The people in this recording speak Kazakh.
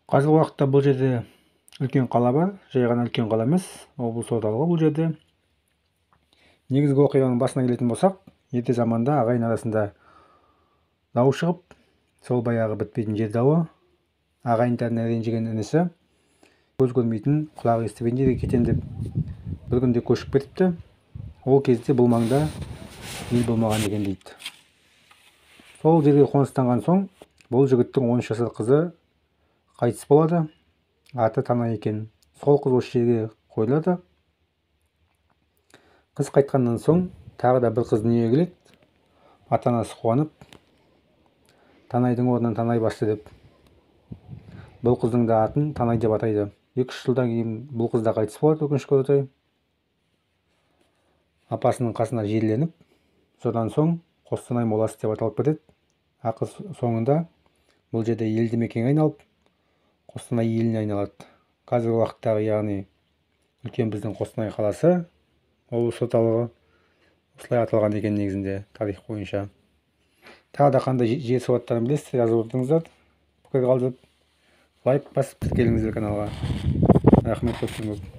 Қазіргі уақытта бұл жерде үлкен қала бар, жай ғана үлкен қала емес, облыс орталығы бұл жерде. Негізгі оқиғаның басына келетін болсақ, ерте заманда ағайын арасында дау шығып, сол баяғы бітпейтін жер дауы, ағайындарына ренжіген інісі көз көрмейтін, құлағы естімейтін жерге кетем деп бір күнде көшіп кетіпті. Ол кезде бұл маңда ел болмаған екен дейді. Сол жерге қоныстанған соң бұл жігіттің 13 жасар қызы қайтыс болады. Аты Танай екен. Сол қыз осы жерге қойылады. Қыз қайтқаннан соң тағы да бір қыз дүниеге келеді. Ата-анасы қуанып, Танайдың орнын Танай басты деп бұл қыздың да атын Танай деп атайды. 2-3 жылдан кейін бұл қыз да қайтыс болады, өкінішке орай. Апасының қасына жерленіп, содан соң Қостанай моласы деп аталып кетеді. Ақыр соңында бұл жерде елді мекенге айналып, Қостанай еліне айналады. Қазіргі уақыттағы, яғни үлкен біздің Қостанай қаласы, облыс орталығы осылай аталған екен негізінде тарих бойынша. Тағы да қандай жер суаттарын білесіздер, жазып отырыңыздар, пікір қалдырып, лайк басып тіркеліңіздер каналға. Рахмет көптен көп.